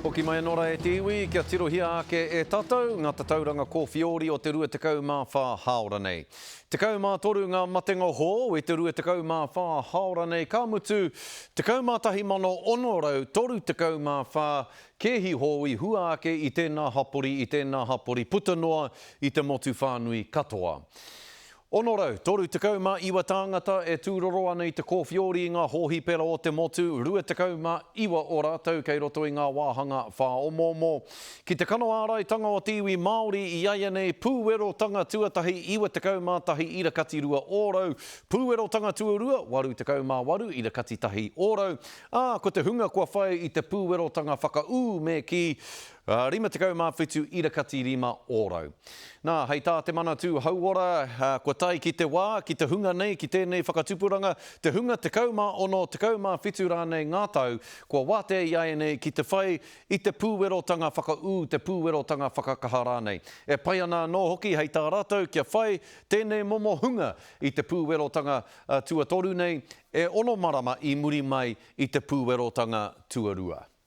Hoki mai anō rā e te iwi, kia tirohia ake e tatou ngā tatauranga kōwhiori o te 24 hāora nei. 13 ngā matenga hou i te 24 hāora nei, ka mutu, 11,634 kēhi hou i hua ake i tēnā hapori, i tēnā hapori puta noa i te motu whānui katoa. 639 tāngata e tūroro ana i te kōwhiori i ngā hōhipera o te motu, 29 o rātou kei roto i ngā wāhanga whāomoomo. Ki te kano āraitanga o te iwi Māori i aianei pūwerotanga tuatahi 91 ira kati rua ōrau, pūwerotanga tuarua 88 ira kati tahi ōrau, ā, ko te hunga kua whai i te pūwerotanga whakaū me kī, 57 ira kati rima ōrau. Nā, hei tā Te Manatū Hauora, kua tae ki te wā, ki te hunga nei, ki tēnei whakatupuranga, te hunga 16, 17 rānei ngā tau, kua wātea i āianei ki te whai i te pūwerotanga whakaū, te pūwerotanga whakakaha rānei. E pai ana anō hoki hei tā rātou kia whai tēnei momo hunga i te pūwerotanga tuatoru nei, e ono marama i muri mai i te pūwerotanga tuarua.